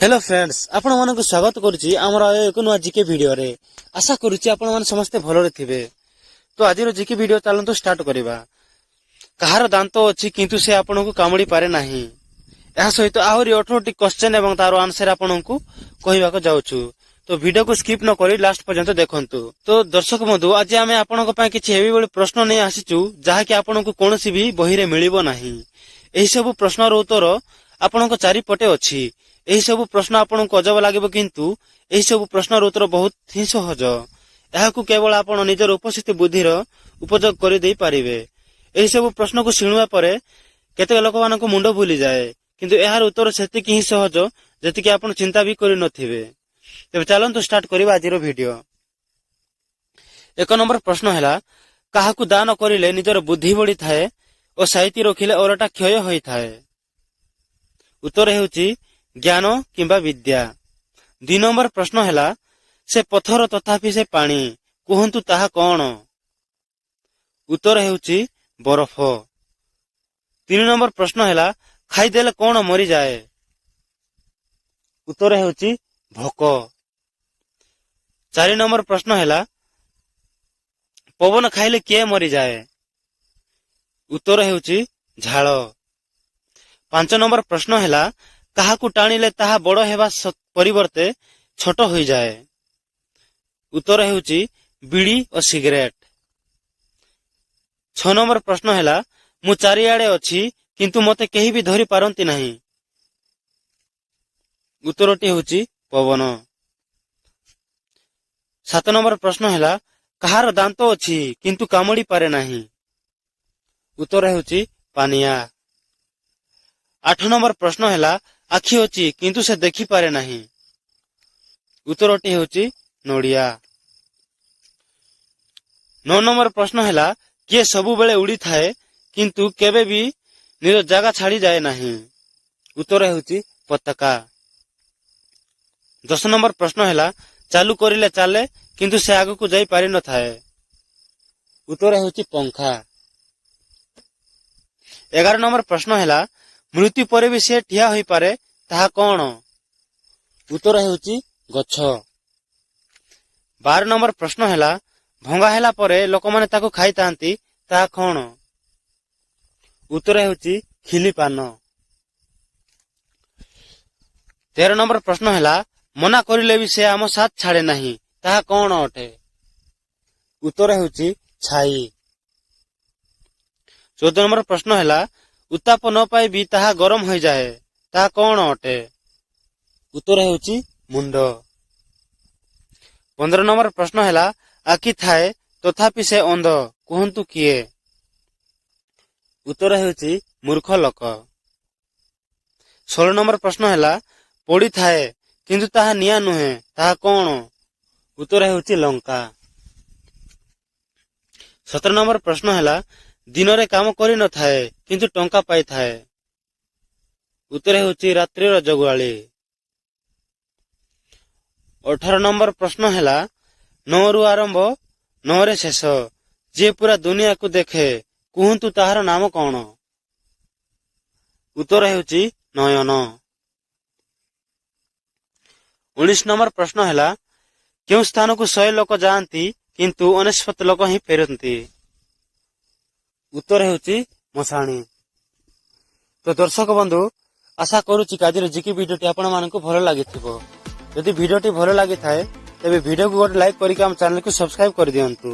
Hello friends, ଆପଣମାନଙ୍କୁ ସ୍ୱାଗତ କରୁଛି ଆମର ଆଉ ଏକ ନୂଆ ଜିକେ ଭିଡ଼ିଓରେ। ଆଶା କରୁଛି ଆପଣମାନେ ସମସ୍ତେ ଭଲରେ ଥିବେ। ତ ଆଜିର ଜିକେ ଭିଡ଼ିଓ ଚାଲନ୍ତୁ ଷ୍ଟାର୍ଟ କରିବା। କାହାର ଦାନ୍ତ ଅଛି କିନ୍ତୁ ସେ ଆପଣଙ୍କୁ କାମୁଡ଼ି ପାରେ ନାହିଁ? ଏହା ସହିତ ଆହୁରି 18ଟି କ୍ୱେଶ୍ଚନ ଏବଂ ତାର ଆନ୍ସର ଆପଣଙ୍କୁ କହିବାକୁ ଯାଉଛୁ। ତ ଭିଡ଼ିଓକୁ ସ୍କିପ୍ ନ କରି ଲାଷ୍ଟ ପର୍ଯ୍ୟନ୍ତ ଦେଖନ୍ତୁ। ତ ଦର୍ଶକ ବନ୍ଧୁ, ଆଜି ଆମେ ଆପଣଙ୍କ ପାଇଁ କିଛି ଏଭଳି ପ୍ରଶ୍ନ ନେଇ ଆସିଛୁ, ଯାହାକି ଆପଣଙ୍କୁ କୌଣସି ବି ବହିରେ ମିଳିବ ନାହିଁ। ଏହି ସବୁ ପ୍ରଶ୍ନର ଉତ୍ତର ଆପଣଙ୍କ ଚାରିପଟେ ଅଛି। ଏହି ସବୁ ପ୍ରଶ୍ନ ଆପଣଙ୍କୁ ଅଜବ ଲାଗିବ, କିନ୍ତୁ ଏହି ସବୁ ପ୍ରଶ୍ନର ଉତ୍ତର ବହୁତ ହିଁ ସହଜ। ଏହାକୁ କେବଳ ଆପଣ ନିଜର ଉପସ୍ଥିତ ବୁଦ୍ଧିର ଉପଯୋଗ କରିଦେଇ ପାରିବେ। ଏହି ସବୁ ପ୍ରଶ୍ନକୁ ଶୁଣିବା ପରେ କେତେକ ଲୋକମାନଙ୍କ ମୁଣ୍ଡ ବୁଲିଯାଏ, କିନ୍ତୁ ଏହାର ଉତ୍ତର ସେତିକି ହିଁ ସହଜ, ଯେତିକି ଆପଣ ଚିନ୍ତା ବି କରିନଥିବେ। ତେବେ ଚାଲନ୍ତୁ ଷ୍ଟାର୍ଟ କରିବା ଆଜିର ଭିଡିଓ। 1 ନମ୍ବର ପ୍ରଶ୍ନ ହେଲା, କାହାକୁ ଦାନ କରିଲେ ନିଜର ବୁଦ୍ଧି ବଢିଥାଏ ଓ ସାଇତି ରଖିଲେ ଓଲଟା କ୍ଷୟ ହୋଇଥାଏ? ଉତ୍ତର ହେଉଛି ଜ୍ଞାନ କିମ୍ବା ବିଦ୍ୟା। 2 ନମ୍ବର ପ୍ରଶ୍ନ ହେଲା, ସେ ପଥର ତଥାପି ସେ ପାଣି, କୁହନ୍ତୁ ତାହା କଣ? ଉତ୍ତର ହେଉଛି ବରଫ। 3 ନମ୍ବର ପ୍ରଶ୍ନ ହେଲା, ଖାଇଦେଲେ କଣ ମରିଯାଏ? ଉତ୍ତର ହେଉଛି ଭୋକ। 4 ନମ୍ବର ପ୍ରଶ୍ନ ହେଲା, ପବନ ଖାଇଲେ କିଏ ମରିଯାଏ? ଉତ୍ତର ହେଉଛି ଝାଳ। 5 ନମ୍ବର ପ୍ରଶ୍ନ ହେଲା, କାହାକୁ ଟାଣିଲେ ତାହା ବଡ ହେବା ପରିବର୍ତ୍ତେ ଛୋଟ ହୋଇଯାଏ? ଉତ୍ତର ହେଉଛି ବିଡ଼ି ଓ ସିଗାରେଟ। 6 ନମ୍ବର ପ୍ରଶ୍ନ ହେଲା, ମୁଁ ଚାରିଆଡେ ଅଛି କିନ୍ତୁ ମତେ କେହି ବି ଧରି ପାରନ୍ତି ନାହିଁ। ଉତ୍ତରଟି ହେଉଛି ପବନ। 7 ନମ୍ବର ପ୍ରଶ୍ନ ହେଲା, କାହାର ଦାନ୍ତ ଅଛି କିନ୍ତୁ କାମୁଡି ପାରେ ନାହିଁ? ଉତ୍ତର ହେଉଛି ପାନିଆ। 8 ନମ୍ବର ପ୍ରଶ୍ନ ହେଲା, ଆଖି ଅଛି କିନ୍ତୁ ସେ ଦେଖିପାରେ ନାହିଁ। ଉତ୍ତରଟି ହେଉଛି ନଡ଼ିଆ। 9 ନମ୍ବର ପ୍ରଶ୍ନ ହେଲା, କିଏ ସବୁବେଳେ ଉଡ଼ିଥାଏ କିନ୍ତୁ କେବେ ବି ନିଜ ଜାଗା ଛାଡ଼ି ଯାଏ ନାହିଁ? ଉତ୍ତର ହେଉଛି ପତାକା। 10 ନମ୍ବର ପ୍ରଶ୍ନ ହେଲା, ଚାଲୁ କରିଲେ ଚାଲେ କିନ୍ତୁ ସେ ଆଗକୁ ଯାଇ ପାରିନଥାଏ। ଉତ୍ତର ହେଉଛି ପଙ୍ଖା। 11 ନମ୍ବର ପ୍ରଶ୍ନ ହେଲା, ମୃତ୍ୟୁ ପରେ ବି ସେ ଠିଆ ହୋଇପାରେ, ତାହା କଣ? ଉତ୍ତର ହେଉଛି ଗଛ। 12 ନମ୍ବର ପ୍ରଶ୍ନ ହେଲା, ଭଙ୍ଗା ହେଲା ପରେ ଲୋକମାନେ ତାକୁ ଖାଇଥାନ୍ତି, ତାହା କଣ? ଉତ୍ତର ହେଉଛି ଖିଲି ପାନ। 13 ନମ୍ବର ପ୍ରଶ୍ନ ହେଲା, ମନା କରିଲେ ବି ସେ ଆମ ସାଥ ଛାଡେ ନାହିଁ, ତାହା କଣ ଅଟେ? ଉତ୍ତର ହେଉଛି ଛାଇ। 14 ନମ୍ବର ପ୍ରଶ୍ନ ହେଲା, ଉତ୍ତାପ ନ ପାଇ ବି ତାହା ଗରମ ହୋଇଯାଏ, ତାହା କଣ ଅଟେ? ଉତ୍ତର ହେଉଛି ମୁଣ୍ଡ। 15 ନମ୍ବର ପ୍ରଶ୍ନ ହେଲା, ଆଖି ଥାଏ ତଥାପି ସେ ଅନ୍ଧ, କୁହନ୍ତୁ କିଏ? ଉତ୍ତର ହେଉଛି ମୂର୍ଖ ଲୋକ। 16 ନମ୍ବର ପ୍ରଶ୍ନ ହେଲା, ପୋଡ଼ିଥାଏ କିନ୍ତୁ ତାହା ନିଆଁ ନୁହେଁ, ତାହା କଣ? ଉତ୍ତର ହେଉଛି ଲଙ୍କା। 17 ନମ୍ବର ପ୍ରଶ୍ନ ହେଲା, ଦିନରେ କାମ କରିନଥାଏ କିନ୍ତୁ ଟଙ୍କା ପାଇଥାଏ। ଉତ୍ତର ହେଉଛି ରାତ୍ରିର ଜଗୁଆଳି। 18 ନମ୍ବର ପ୍ରଶ୍ନ ହେଲା, ନଅରୁ ଆରମ୍ଭ, 9ରେ ଶେଷ, ଯିଏ ପୁରା ଦୁନିଆକୁ ଦେଖେ, କୁହନ୍ତୁ ତାହାର ନାମ କଣ? ଉତ୍ତର ହେଉଛି ନୟନ। 19 ନମ୍ବର ପ୍ରଶ୍ନ ହେଲା, କେଉଁ ସ୍ଥାନକୁ 100 ଲୋକ ଯାଆନ୍ତି କିନ୍ତୁ 99 ଲୋକ ହିଁ ଫେରନ୍ତି? ଉତ୍ତର ହେଉଛି ମଶାଣି। ତ ଦର୍ଶକ ବନ୍ଧୁ, ଆଶା କରୁଛି କି ଆଜିର ଜିକେ ଭିଡ଼ିଓଟି ଆପଣମାନଙ୍କୁ ଭଲ ଲାଗିଥିବ। ଯଦି ଭିଡ଼ିଓଟି ଭଲ ଲାଗିଥାଏ, ତେବେ ଭିଡ଼ିଓକୁ ଗୋଟେ ଲାଇକ୍ କରିକି ଆମ ଚ୍ୟାନେଲକୁ ସବସ୍କ୍ରାଇବ କରିଦିଅନ୍ତୁ।